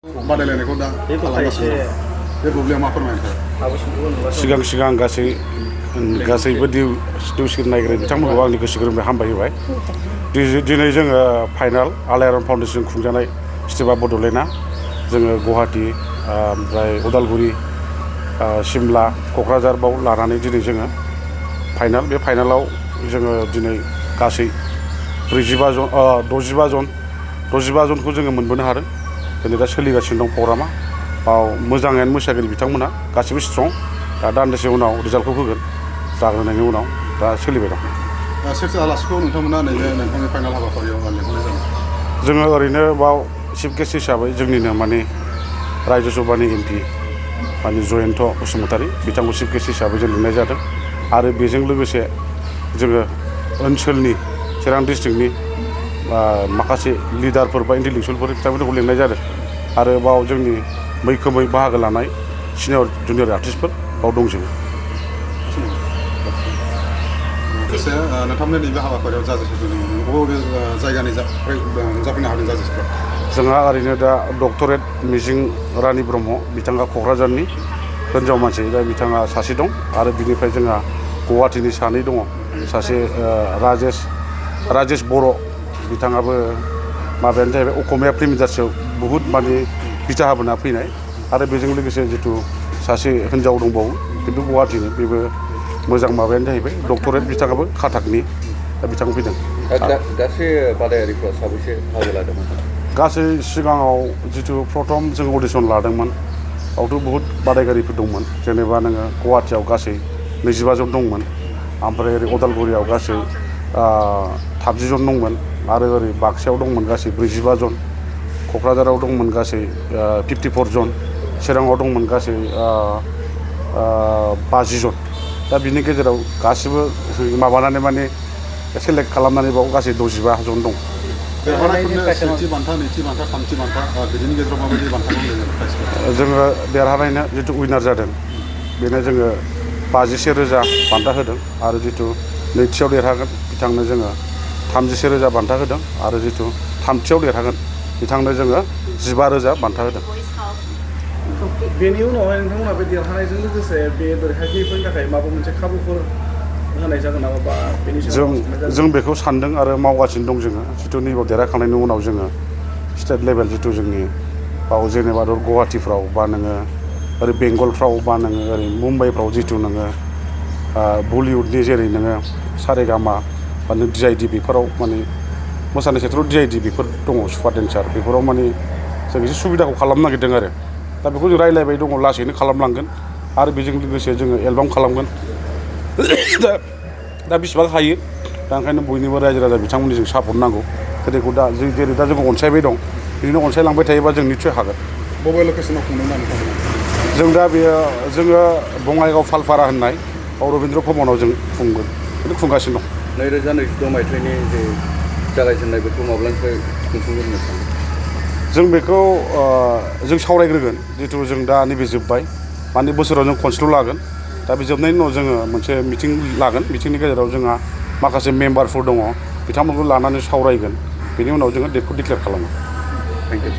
बादायलायनायखौ दा खालामगासिनो बे बुब्लियाव मा फोरमायनो सिगां गासैबो निउस नायग्रा बिथांमोनखौ आंनि गोसो गोरबोनिफ्राय हामबाय होबाय। दिनै जोङो फाइनाल आलायारन फाउन्डेसन खुंजानाय स्टेपआ बड'लेण्डआ जोङो गुवाहाटि ओमफ्राय उदालगुरि सिमला क'क्राझार बाव लानानै दिनै जोङो फाइनाल बे फाइनालाव जोङो दिनै गासै 65 जनखौ जोङो मोनबोनो हादों। दिनै दा सोलिगासिनो दं प्रग्रामा बाव मोजाङैनो मोसागिरि बिथांमोना गासिबो स्ट्रं। दा दान्दिसे उनाव रिजाल्टखौ होगोन जाग्रोनायनि उनाव दा सोलिबाय दं। सोर आलासिखौ नोंथांमोना नैबे नोंथांनि फाइनाल हाबाफारियाव लिंहरनाय जादों? जोङो ओरैनो बाव चिफ गेस्ट हिसाबै जोंनिनो रायजो सभानि MP जयन्त बसुमतारी बिथांखौ चिफ गेस्ट हिसाबै जों लिंनाय जादों। आरो बेजों लोगोसे जोङो ओनसोलनि चिरां डिस्ट्रिक्टनि माखासे लिडारफोर बा इन्टेलेक्सुवेलफोर बिथांमोनखौ लिंनाय जादों। आरो बाव जोंनि मैखोमै बाहागो लानाय सिनियर जुनियर आर्टिस्टफोर बाव दंजोबो। नोंथांमोननि नैबे हाबाफारियाव जाजेसफोर बबे जायगानि जाफैनो हादों जाजेसफ्रा? जोंहा ओरैनो दा डक्टरेट मिजिं रानि ब्रह्म बिथाङा क'क्राझारनि हिन्जाव मानसि दा बिथाङा सासे दं। आरो बिनिफ्राय जोंहा गुवाहाटिनि सानै दङ। सासे राजेश बर' बिथाङाबो माबायानो जाहैबाय असमिया फिल्म इन्डास्ट्रियाव बुहुद बिथा हाबोना फैनाय। आरो बेजों लोगोसे जिथु सासे हिन्जाव दंबावो खिन्थु गुवाहाटिनि बेबो मोजां माबायानो जाहैबाय डक्टरेट बिथाङाबो खाटाकनि दा बिथां फैदों। गासै बादायारिफ्रा साबेसे बाहागो लादोंमोन? गासै सिगाङाव जिथु प्रथम जों अडिसन लादोंमोन बावथ' बहुद बादायगिरिफोर दंमोन। जेनेबा नोङो गुवाहाटियाव गासै 25 जन दंमोन। ओमफ्राय ओरै उदालगुरियाव गासै 30 जन दंमोन। आरो ओरै बाक्सायाव दंमोन गासै 45 जन। क'क्राझाराव दंमोन गासै 54 जन। चिराङाव दंमोन गासै 50 जन। दा बिनि गेजेराव गासिबो माबानानै सेलेक्ट खालामनानै बाव गासै 65 जन दं। सेथि बान्था, नैथि बान्था, थामथि बान्था बिनि गेजेराव माबायदि बान्थाखौ होदों? जोङो देरहानायनो जिथु उइनार जादों बेनो जोङो 51,000 बान्था होदों। आरो जिथु नैथियाव देरहागोन बिथांनो जोङो 31,000 बान्था होदों। आरो जिथु थामथियाव देरहागोन बिथांनो जोङो 15,000 बान्था होदों। बेनि उनावहाय नोंथांमोना बे देरहानायजों लोगोसे बे देरहागिरिफोरनि थाखाय माबा मोनसे खाबुफोर होनाय जागोन नामा? बा बेनि जों बेखौ सानदों आरो मावगासिनो दं। जोङो जिथु नैबाव देरहाखांनायनि उनाव जोङो स्टेट लेभेल जिथु जोंनि बाव जेनेबा गुवाहाटिफ्राव बा नोङो ओरै बेंगलफ्राव बा नोङो ओरै मुम्बाइफ्राव जिथु नोङो बलिउडनि जेरै नोङो सारेगामा बा नों DID बेफोराव मोसानाय खेथ्रआव DID बेफोर दङ सुपार डेन्सार बेफोराव जों एसे सुबिदाखौ खालामनो नागिरदों। आरो दा बेखौ जों रायज्लायबाय दङ लासैनो खालामलांगोन। आरो बेजों लोगोसे जोङो एलबाम खालामगोन। दा बेसेबां हायो दा ओंखायनो बयनिबो रायजो राजा बिथांमोननि जों सापर्ट नांगौ। गोदोखौ दा जों जेरै दा जोंखौ अनसायबाय दं बिदिनो अनसायलांबाय थायोबा जों निस्सय हागोन। बबे लकेसनाव खुंदों नोंथांमोना? जों दा जोङो बङाइगाव फालपारा होननाय बाव रबीन्द्र भबनाव जों खुंगासिनो दं। 2026 मायथाइनि जे जागायजेननाय बेखौ माब्लानिफ्राय खुंफुंगोन सानो? जों बेखौ जों सावरायग्रोगोन। जिथु जों दा नैबे जोब्बाय बोसोराव जों खनसेल' लागोन। दा बे जोबनायनि उनाव जोङो मोनसे मिटिं लागोन। मिटिंनि गेजेराव जोंहा माखासे मेम्बारफोर दङ बिथांमोनखौ लानानै सावरायगोन। बेनि उनाव जोङो डेटखौ डिक्लेयार खालामो। Thank you.